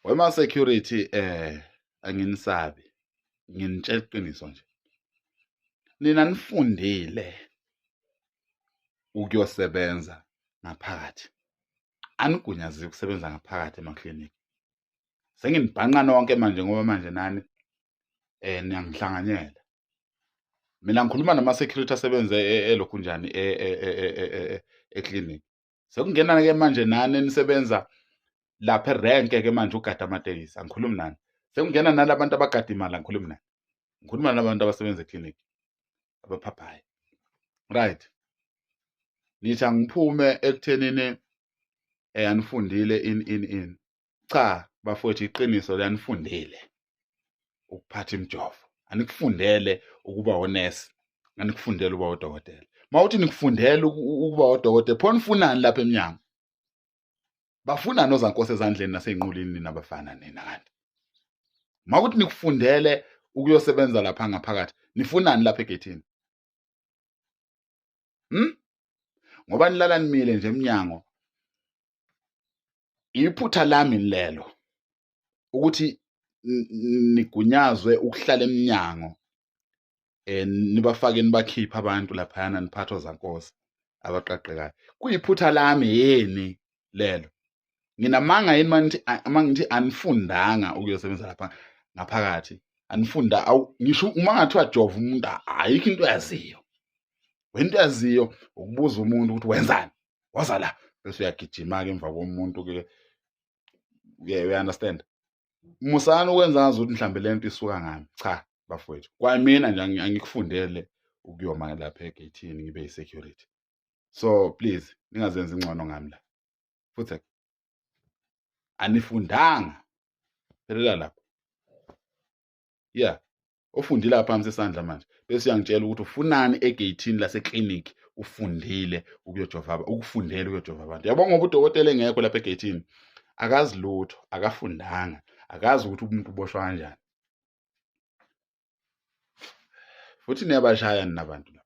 Wema security anginisabi, nginitshela iqiniso nje. Nina nifundile ukuyosebenza ngaphakathi, anigunyaziwe ukusebenza ngaphakathi emaklinikhi. Senginibhanqa nonke manje ngoba manje nani niyangihlanganyela. Mina ngikhuluma nama-security asebenze elokhunjani eklinikhi. Sekungena-ke manje nani enisebenza lapha erenke-ke manje ugada amatekisi, angikhulumi nani. Sekungena nalabantu abagada imali, angikhulumi nani. Ngikhuluma nalabantu abasebenza eklinikhi abaphaphayo. Right, nithi angiphume ekuthenini anifundile in in in. Cha bafowethu, iqiniso lanifundile ukuphatha imijovo, anikufundele ukuba onesi, anikufundele ukuba odokotela. Mawuthi nikufundele ukuba odokotela, pho nifunani lapha emnyango? Bafunani ozankosi ezandleni nasey'nqulini nina bafana nina kanti? Mawukuthi nikufundele ukuyosebenza lapha ngaphakathi, nifunani lapha egethini? Ngoba nilala nimile nje emnyango. Iphutha lami lelo ukuthi nigunyazwe ukuhlala emnyango nibafake nibakhiphe abantu laphayana niphathwa zankosi abaqaqekayo. Kuyiphutha lami yini lelo? Nginamanga yini mangithi mangithi anifundanga ukuyosebenza lapha ngaphakathi? Anifunda ngisho uma ngathiwa jova umuntu, ayikho into yaziyo. Wento yaziyo ukubuza umuntu ukuthi wenzani, waza la, bese uyagijima-ke emva komuntu-ke. Yeah, you understand? Musani ukwenza ngazi ukuthi mhlambe lento isuka ngami. Cha bafowethu, kwamina nje angikufundele ukuyoma lapha egeyithini ngibe yi-security. So please ningazenzi ingcono ngami la. Futhi anifundanga, phelela lapho. Yeah, ofundile aphakamisa isandla manje bese uyangitshela ukuthi ufunani egeyithini laseklinikhi. Ufundile ukuyojova, ukufundela ukuyojova abantu, yabo, ngoba udokotela engekho lapha egeyithini, akazi lutho, akafundanga, akazi ukuthi umuntu uboshwa kanjani. Futhi niyabashaya nina bantu la.